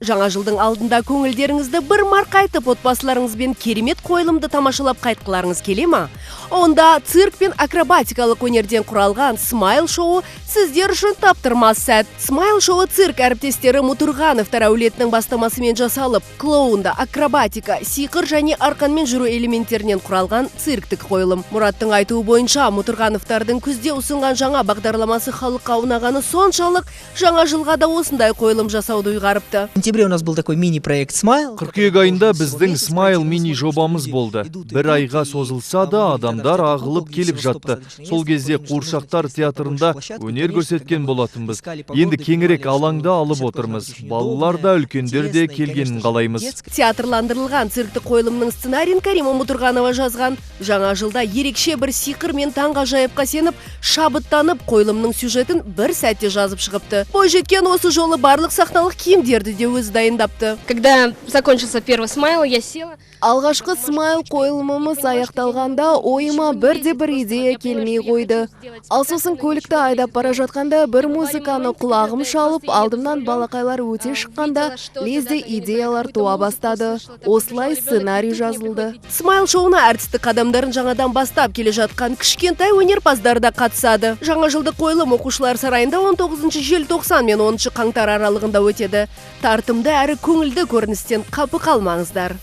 Жаңа жылдың алдында көңілдеріңізді бір марқайтып, отбасыларыңызбен керемет қойылымды тамашалап қайтқыларыңыз келе ма? Онда цирк пен акробатикалық өнерден құралған «Смайл» шоуы сіздер үшін таптырмас сәт. «Смайл» шоуы цирк әріптестері Мутурғановтар әулетінің бастамасымен жасалып, клоунда, акробатика, сиқыр және арқанмен жүру элементтерінен құралған цирктік қойылым. Мұраттың айтуы бойынша, Мутурғановтардың күзде ұсынған жаңа бағдарламасы халыққа ұнағаны соншалық, жаңа жылға да осындай қойылым жасауды ұйғарыпты. В сентябре у нас был такой мини-проект «Смайл». Қыркүйек айында біздің «Смайл» мини жобамыз болды. Бір айға созылса да, адамдар ағылып келіп жатты. Сол кезде қуыршақтар театрында өнер көрсеткен болатынбыз. Енді кеңірек алаңда алып отырмыз. Балалар да, үлкендер де келгенін қалаймыз. Театрландырылған цирктік қойылымның сценарийін Карима Мутурғанова жазған. Жаңа жылда ерекше бір сиқыр мен таңғажайыпқа сеніп, шабыттанып, қойылымның сюжетін бір сәтте жазып шығыпты. Бойжеткен осы жолы барлық сахналық киімдерді де өзі дайындапты. Когда закончился первый «Смайл», я села. Алғашқы «Смайл» қойылымымыз аяқталғанда, ойыма бірде бір идея келмей қойды. Ал сосын көлікті айдап бара жатқанда бір музыканы құлағым шалып, алдымнан балақайлар өте шыққанда, лезде идеялар туа бастады. Осылай сценарий жазылды. «Смайл» шоуына әртістік қадамдарын жаңадан бастап келе жатқан кішкентай өнерпаздар да қатысады. Жаңа жылдық қойылым оқушылар сарайында 19 желтоқсан мен 10 қаңтар аралығында өтеді. Тартымды әрі көңілді көріністен қапы қалмаңыздар.